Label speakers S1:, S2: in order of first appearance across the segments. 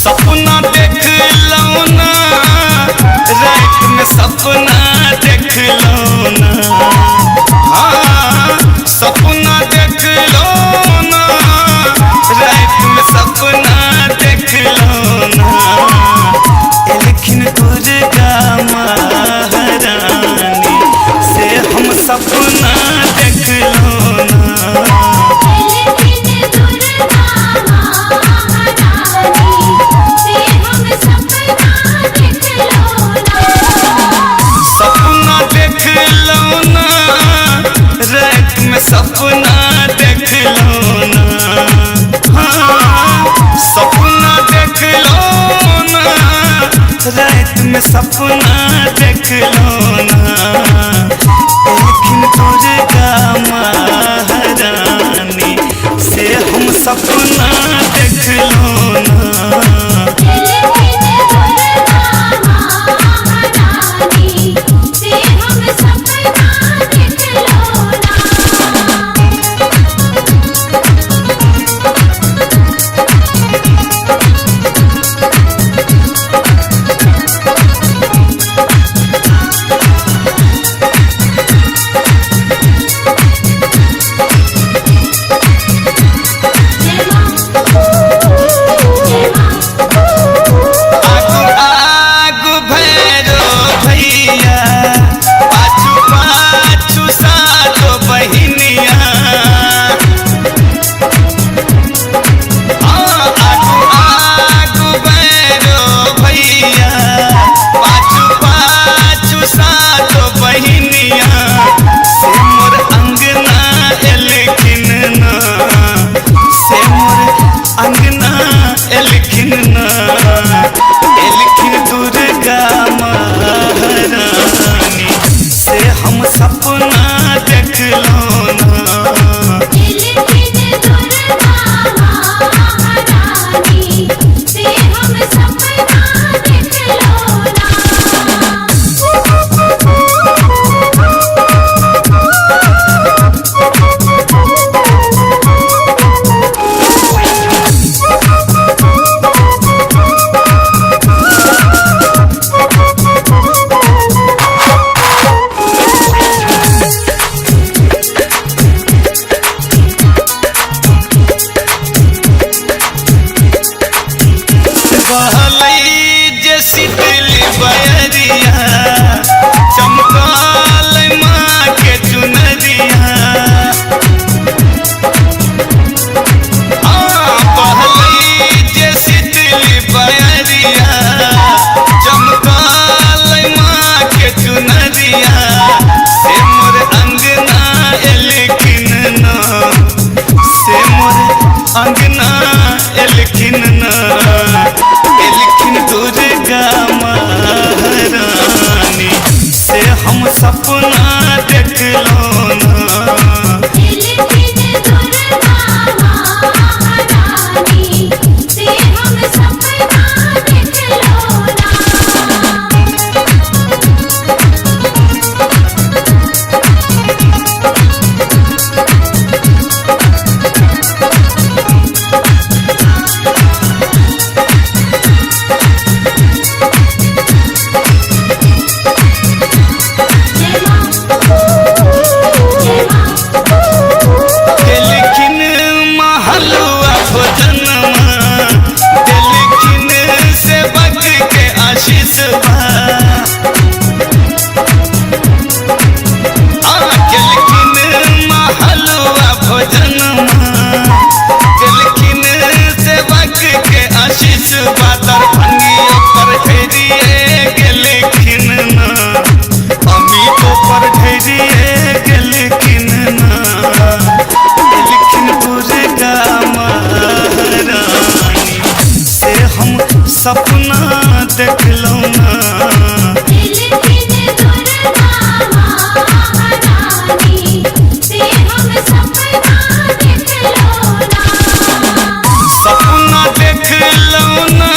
S1: सपना देख लो ना, रात में सपना देख लो ना। हाँ, सपना देख लो ना, रात में सपना देख लो ना। लेकिन दुर्गा महारानी से हम सपना देख लो ना। सपना देख लो ना, रात में सपना देख लो ना। हाँ, सपना देख लो ना, रात में सपना देख लो ना। लेकिन दुर्गा महारानी से हम सपना देख लो ना। आगू आगू भैरो भैया, पाछू पाछू सातो बहिनिया। हाँ, आगू आगू भैरो भैया, पाछू पाछू सातो बहिनिया। से मोर अंगना एलखिन ना, से मोर अंगना एलखिन ना। एलखिन दुर्गा महारानी से हम सपना देख लो ना।
S2: रानी से हम सपना देखलो ना।
S1: सपना देखलो ना,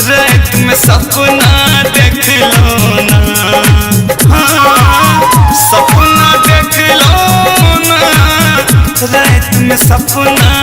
S1: रात में सपना देखलो ना। हाँ, सपना देखलो ना, रात में सपना